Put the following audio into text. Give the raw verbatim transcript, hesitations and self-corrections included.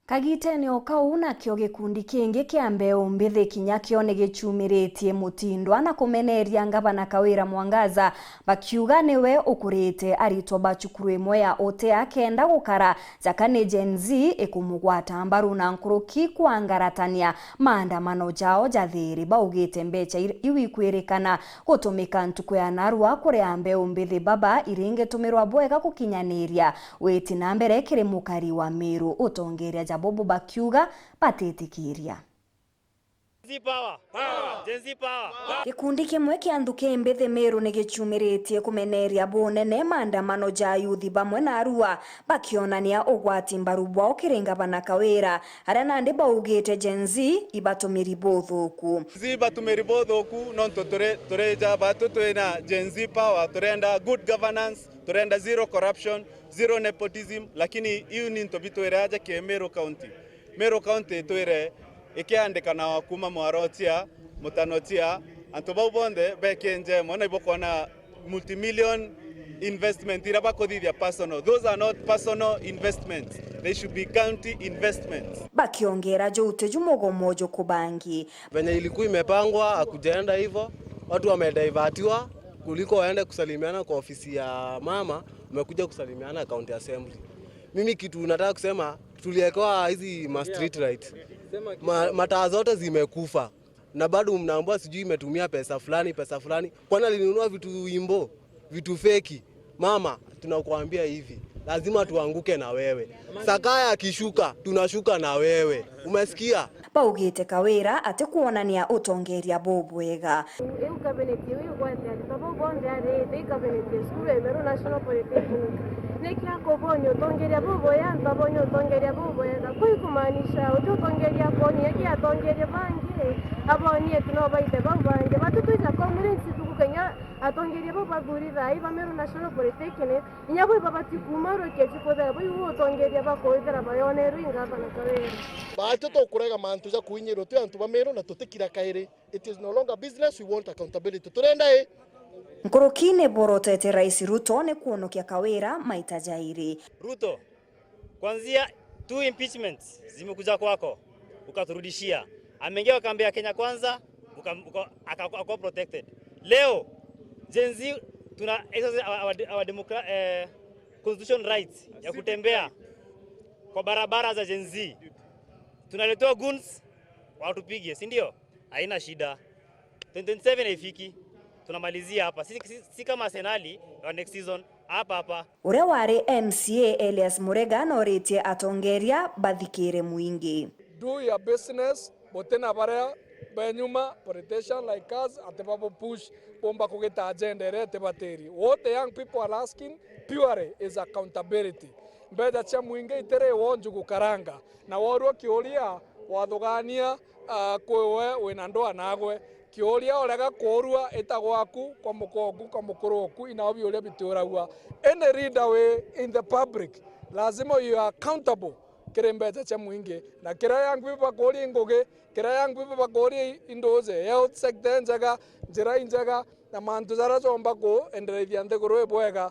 Kagitene o kau, nakio gikundi kingi kia mbeu mbithi kinya kio ni gichumiritie mutindwa na kumeneria ngavana Kawira Mwangaza, bakiuga niwe ukurite aritwa ba cukuru imwe ya Otea kenda gukara jaka ni Gen Z ikumugwata mbaru na nkuruki kwangaratania maandamano jao ja thiiri. Baugite mbecha ir-, iu ikwirikana gutumika ntuku ya narua kuria mbeu mbithi baba iringitumirwa bwega gukinyaniria witi na mbere kiri mukari wa Meru. Utongeria ja bobo bakiuga batitikiria. Gen Z power! Power! Gen Z power! Gikundi kimwe kia nthuki mbithi Meru ni gichumiritie kumeneria bunene maandamano ja ayuthi bamwe na arua, bakionania ugwati mbaru bwao kiri ngavana Kawira, aria nandi baugite Gen Z ibatumiri buthuku. Gen Z batumiri buthuku, nontu turi, turi ja batu twina Gen Z power, turenda good governance, turenda zero corruption, zero nepotism, lakini iu ni into bitwire aja ki Meru County. Meru County itwire ikiandikana wa kuma Mwaro Otia, Mutano Otia, antu bau bonthe bekie njemo na ibokwona multimillion investment ira bakuthithia personal. Those are not personal investments. They should be county investments. Bakiongera juu tiju mugomo jukubangi. Venye ilikuwa imepangwa, hakujaenda hivyo. Watu wamedivertiwa, kuliko waende kusalimiana kwa ofisi ya mama, umekuja kusalimiana county assembly. Mimi kitu nataka kusema, tuliekewa hizi ma street light. Ma, mataa zote zimekufa. Na bado mnaambiwa sijui imetumia pesa fulani, pesa fulani. Kwani alinunua vitu imbo, vitu feki? Mama, tunakuambia hivi, lazima tuanguke na wewe. Sakaya akishuka, tunashuka na wewe. Umesikia? Baugite Kawira ati kuonania utongeria bubwega. Iu cabinet iu igwate aritwa bau bonthe ari, iti cabinet ya cukuru ya Meru National Polytechnic. Niki akubonia utongeria bubwega, antu abonia utongeria bubwega. Kuu ikumaanisha uti utongeria akonia ki atongeria bangi, abonie tu no baite bau bangi. Batu twija conference tuku kenya atongeria bau bathuri thaa ii ba Meru National Polytechnic, inya bo ibabati kuuma rukia chikuthera bau iu utongeria bakwithira bayonerwe i ngavana Kawira. Batu tukurega mantu ja kuinyirwa twi antu ba Meru na tutikira kairi. It is no longer business, we want accountability. Turenda i? Nkuruki ni borotete Rais Ruto ni kuonokia Kawira maita jairi. Ruto, kuanzia two impeachments zimekuja kwako, ukaturudishia. Ameingia kwa kambi ya Kenya Kwanza, uka-, uka-, aka-, akakuwa protected. Leo, Gen Z, tuna exercise our, our, our democra-, eh, constitution rights ya kutembea kwa barabara za Gen Z. Tunaletewa goons, watupige, si ndio? Haina shida. Twenty twenty-seven haifiki. Tunamalizia hapa. Si, si, si kama Arsenal wa next season, hapa hapa. Uria wari M C A Elias Murega noritie atongeria bathikire mwingi. Do your business, butina baria benyuma, politician like us, ati babu push, bomba kugita agenda iria itibatiri. What the young people are asking purely is accountability. Mbeca cia mwingi itiri wonju gukaranga. Na worua kiuria, wathugania, ah, kwi we wina ndwaa nagwe. Kiuria urega kuurua ita gwaku, kwa mukoku, kwa mukuru oku, inao biuria bitiuragua. Any leader wi in the public, lazima you are accountable kiri mbeca cia mwingi. Na kiria young people bakuuria i ngugi, kiria young people bakuuria i nduuji, health sector injega, njira injega, na mantu jaria jomba kuenderethia nthiguru ibwega.